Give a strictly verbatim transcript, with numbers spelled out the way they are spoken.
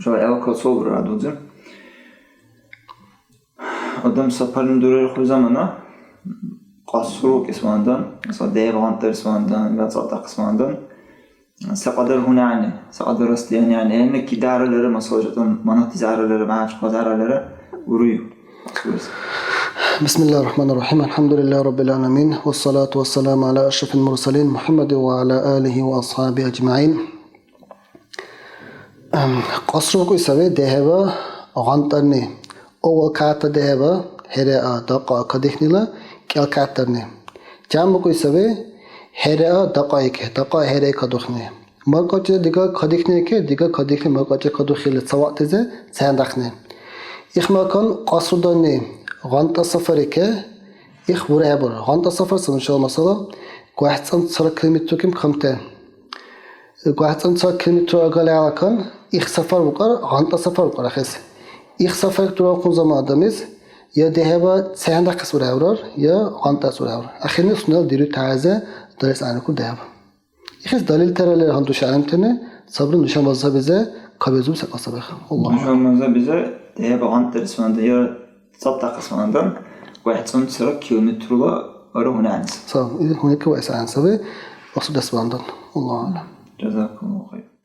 Ва гӀела калцулра дудзир. Адам сапарни дурарихъули замана, кьасру укӀесвандан, масала, дехӀеба гъантӀарисвандан, дехӀеба цӀакьдакьесвандан, се кьадар гьунани, се кьадар расстоянияни, гӀелмики даралара, масала, жагьтан манатти заралара, мягӀячкъа заралара, уруй. بسم الله الرحمن الرحيم. الحمد لله رب العالمين. والصلاة والسلام على أشرف المرسلين محمد وعلى آله وأصحابه أجمعين. Ам, кьасру букӀуй саби дехӀеба гъантӀарни. Авал кьятӀа дехӀеба хӀереа, дакьа кадихьнила кӀел кьятӀдарни. Жамъ букӀуй саби хӀереа дакьайке, дакьа хӀерекадухъни. МаркӀачӀа дига кадихьнеке, дига кадихьни маркӀачӀа кадухъили ца вакьтизе цахӀнадяхъни. Ихмакан кьасрударни гъантӀа сафарике, их бурехӀебур. ГъантӀа сафар ца нушала масала, гвахӀцӀанцара километруким камти. ГвахӀцӀанцара километр агарли гӀелакан, их сафар букӀар, гъантӀа сафар букӀар ахӀес. Их сафарик дурахъун замана адамлис, я дехӀеба цахӀнадяхъес урехӀеврар, я гъантӀарес урехӀеврар. Ахирни сунела дирути гӀяйзи дарес гӀягӀникур дехӀеба. Ихис далилтира лер гьандуша гӀялимтани, сабри нуша мазгьабизе кабилзуби секӀал сабехӀе. Аллагьу Нуша мазгьабизе дехӀеба гъантӀарисвандан, я цӀакьдакьесвандан, гвахӀцӀанцара километрула ара гьунани саби. Саб, или гьуникиваэс гӀягӀни саби, асубдесвандан. Аллагьу аълам. Жазакаллагьу хайр.